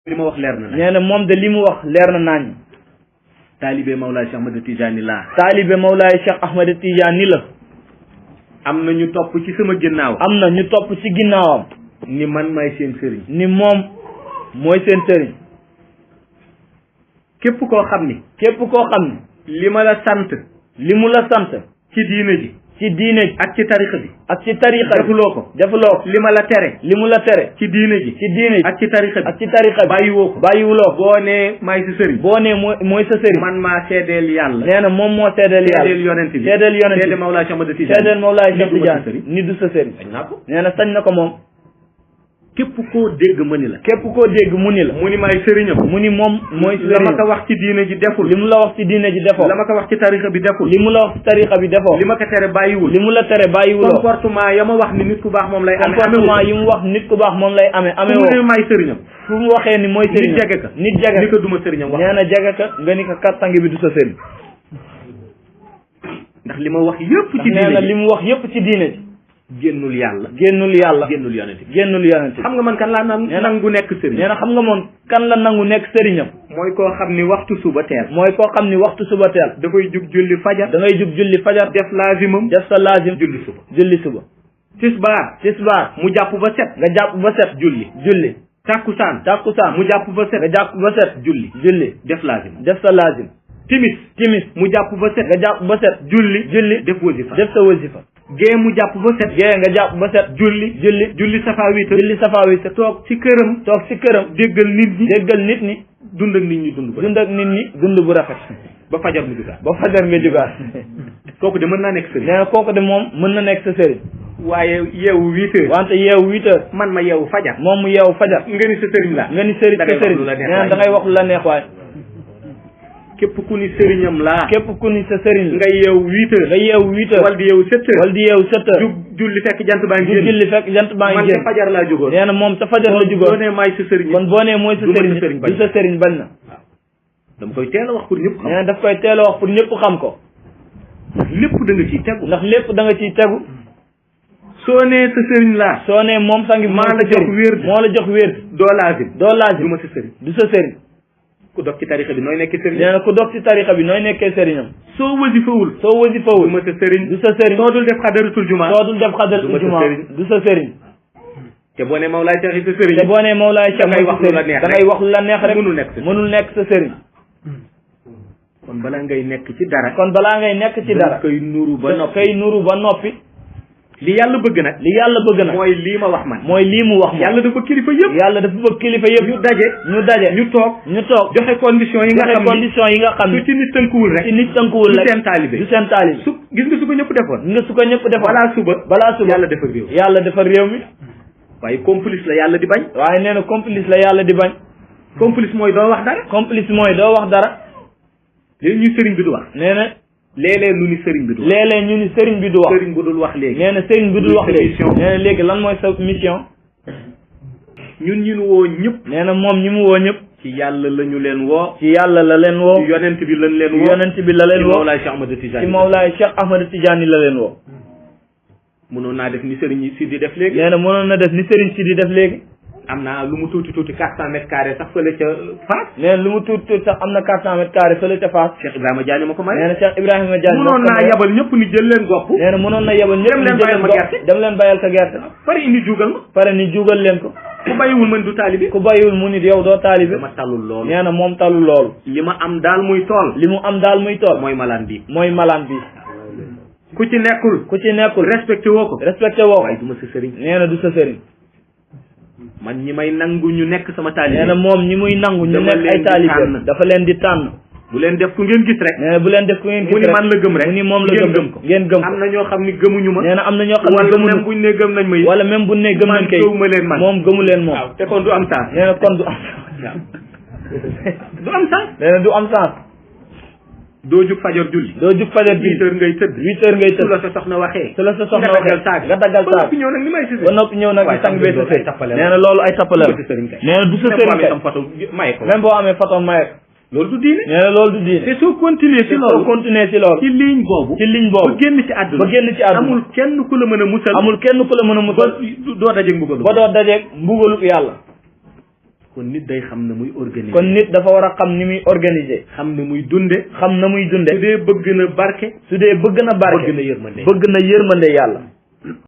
li ma wax leer na. nee na moom de li mu wax leer na naañ. taalibe Mawlaay Cheikh Ahmed Tidiane laa. taalibe Mawlaay Cheikh Ahmed Tidiane la. am na ñu topp ci sama ginnaaw. am na ñu topp ci ginnaawam. ni man maay seen sëriñ. ni moom mooy seen sëriñ. képp koo xam ni. képp koo xam ni. li ma la sant. li mu la sant. ci diine ji. ci diine ji. ak ci tarixa bi. ak ci tarixa bi. defuloo ko. defuloo ko. li ma la tere. li mu la tere. ci diine ji. ci diine ji. ak ci tarixa bi. ak ci tarixa bi. bàyyiwoo ko. bàyyiwuloo ko. boo nee maay sa sëriñ. boo nee mooy sa sëriñ. man maa seedeel yàlla. nee na moom moo seedeel yàlla. seedeel yonent bi. seedeel yonent bi. seedeel Mawlaay Cheikh Ahmed Tidiane. seedeel Mawlaay Cheikh Tidiane ni du sa sëriñ. sañ naa ko. nee na sañ na ko moom. képp koo dégg mu ni la. képp koo dégg mu ni la. mu ni maay sëriñam. mu ni moom mooy la ma ko wax ci diine ji deful. li mu la wax ci diine ji defoo. la ma ko wax ci tarixa bi deful. li mu la wax ci tarixa bi defoo. li ma ko tere bàyyiwul. li mu la tere bàyyiwuloo. comportement ya ma wax ni nit ku baax moom lay amee. comportement yi mu wax nit ku baax moom lay amee. amee woo fu mu ne maay sëriñam. fu mu waxee ni mooy sëriñam. nit jege ka. nit jege ni ko duma sëriñam wax. nee na jege ka nga ni ko kattange bi du sa sëriñ. ndax li ma wax yëpp ci diine nee na li mu wax yëpp ci diine ji. génnul yàlla. génnul yàlla. génnul yonent bi. génnul yonent bi. xam nga man kan laa nangu nekk sëriñ. nee na xam nga moom kan la nangu nekk sëriñam. mooy koo xam ni waxtu suba teel. mooy koo xam ni waxtu suba teel. dafay jug julli fajar. da ngay jug julli fajar. def laazimam. def sa laazim. julli suba. julli suba. tisbaar. mu jàpp ba set. nga jàpp ba set. julli. takkusaan. mu jàpp ba set. nga jàpp ba set. julli. def laazim. def sa laazim. timis. mu jàpp ba set. nga jàpp ba set. julli. def wasifa. def sa wasifa. gée mu jàpp ba set. gée nga jàpp ba set. julli safa wiita. toog ci këram. déggal nit ñi. dund ak nit ñi dund bu rafet. ba fajar nga jugaat. kooku de mën naa nekk sëriñ. nee na kooku de moom mën na nekk sa sëriñ. waaye yeewu 8 heures. wante yeewu 8 heures. man ma yeewu fajar. moom mu yeewu fajar. nga ni sa sëriñ la. nga ni sëriñ sa sëriñ. nee na da ngay wax lu la neex waay. képp ku ni sëriñam laa. képp ku ni sa sëriñ la. nga yeewu 8 heures. nga yeewu 8 heures. wala di yeewu 7 heures. julli fekk jant baa ngi génn. julli fekk jant baa ngi génn. man sa fajar laa jógoon. nee na moom sa fajar la jógoon. boo nee maay sa sëriñ. kon boo nee mooy sa sëriñ du sa sëriñ bañ na. waaw dama koy teel a wax pour ñëpp xam. nee na daf koy teel a wax pour ñëpp xam ko. lépp da nga ciy tegu. ndax lépp da nga ciy tegu. soo nee sa sëriñ laa. soo nee moom sangi maa la jox wér. moo la jox wér. doo laazim. du ma sa sëriñ. du sa sëriñ. ku dog ci tarixa bi nooy nekkee sëriñ. nee na ku dog ci tarixa bi nooy nekkee sëriñam. soo wasifawul. du ma sa sëriñ. du sa sëriñ. soo dul def xadaratul juma. du sa sëriñ. te boo nee Mawlaay Cheikh sa sëriñ. da ngay wax lu la neex rek. mënul nekk sa sëriñ. kon balaa ngay nekk ci dara. koy nuru ba noppi. li yàlla bëgg nag. mooy lii ma wax man. mooy lii mu wax man. yàlla dafa kilifa yëpp. ñu daje. ñu toog. joxe condition yi nga xam ni. su ci nit tënkuwul rek. du seen taalibe. gis nga su ko ñëpp defoon. balaa suba. yàlla defar réew mi. waaye complice la yàlla di bañ. waaye nee na complice la yàlla di bañ. complice mooy doo wax dara. léegi ñu sëriñ bi du wax. nee na. léeg-léeg ñu ni sëriñ bi du wax. sëriñ bi du wax. sëriñ bu dul wax léegi. nee na sëriñ bi dul wax léegi. nee na léegi lan mooy sa mission. ñun ñu woo ñëpp. nee na moom ñi mu woo ñëpp. ci yàlla la ñu leen woo. ci yàlla la leen woo. ci yonent bi lañ leen woo. ci Mawlaay Cheikh Ahmed Tidiane la leen woo. mënoon naa def ni sëriñ si di def léegi. nee na mënoon na def ni sëriñ si di def léegi. am na lu mu tuuti 400 mètres carrés sax fële ca Fass. nee na lu mu tuuti sax am na 400 mètres carrés fële ca Fass. Cheikh Ibrahima Diagne ma ko may. nee na Cheikh Ibrahima Diagne mënoon naa yabal ñëpp ni jël leen gopp. nee na mënoon na yabal ñëpp ni jël leen gopp dem leen bayal sa gerte. pare ni juugal leen ko. ku bàyyiwul man du taalibi. ku bàyyiwul mu nit yow doo taalibi. dama talul loolu. nee na moom talul loolu. li mu am daal muy tool. mooy malaan bi. ku ci nekkul. respecté woo ko. waaye du ma sa sëriñ. nee na du sa sëriñ. man ñi may nangu ñu nekk sama taalibe. nee na moom ñi muy nangu ñu nekk ay taalibe dafa leen di tànn. bu leen def ku ngeen gis rek. nee na bu leen def ku ngeen gis rek mu ni man la gëm rek. mu ni moom la gëm ko ngeen gëm ko. am na ñoo xam ni gëmuñu ma. nee na am na ñoo xam ni gëmuñu wala même buñ ne gëm nañ ma. wala même buñ ne gëm nañ kay moom gëmu leen moom. waaw te kon du am sens. nee na kon du am sens. nee na du am sens. doo jug fajar julli. 8 heures ngay tëdd. su la sa soxna waxee. nga daggal saag. ba noppi ñëw nag di sang bee sa sëriñ. nee na loolu ay tappale la. nee na du sa sëriñ kay. même boo amee photo maye ko. loolu du diine. nee na loolu du diine. te soo continuer ci loolu. ci ligne boobu. ba génn ci àdduna. amul kenn ku la mën a musal. ba doo dajeeg mbugalu yàlla. kon nit day xam na muy organiser. kon nit dafa war a xam ni muy organiser. xam na muy dunde. xam na muy dunde. su dee bëgg na barke. su dee bëgg na barke. bëgg na yërmande. bëgg na yërmande yàlla.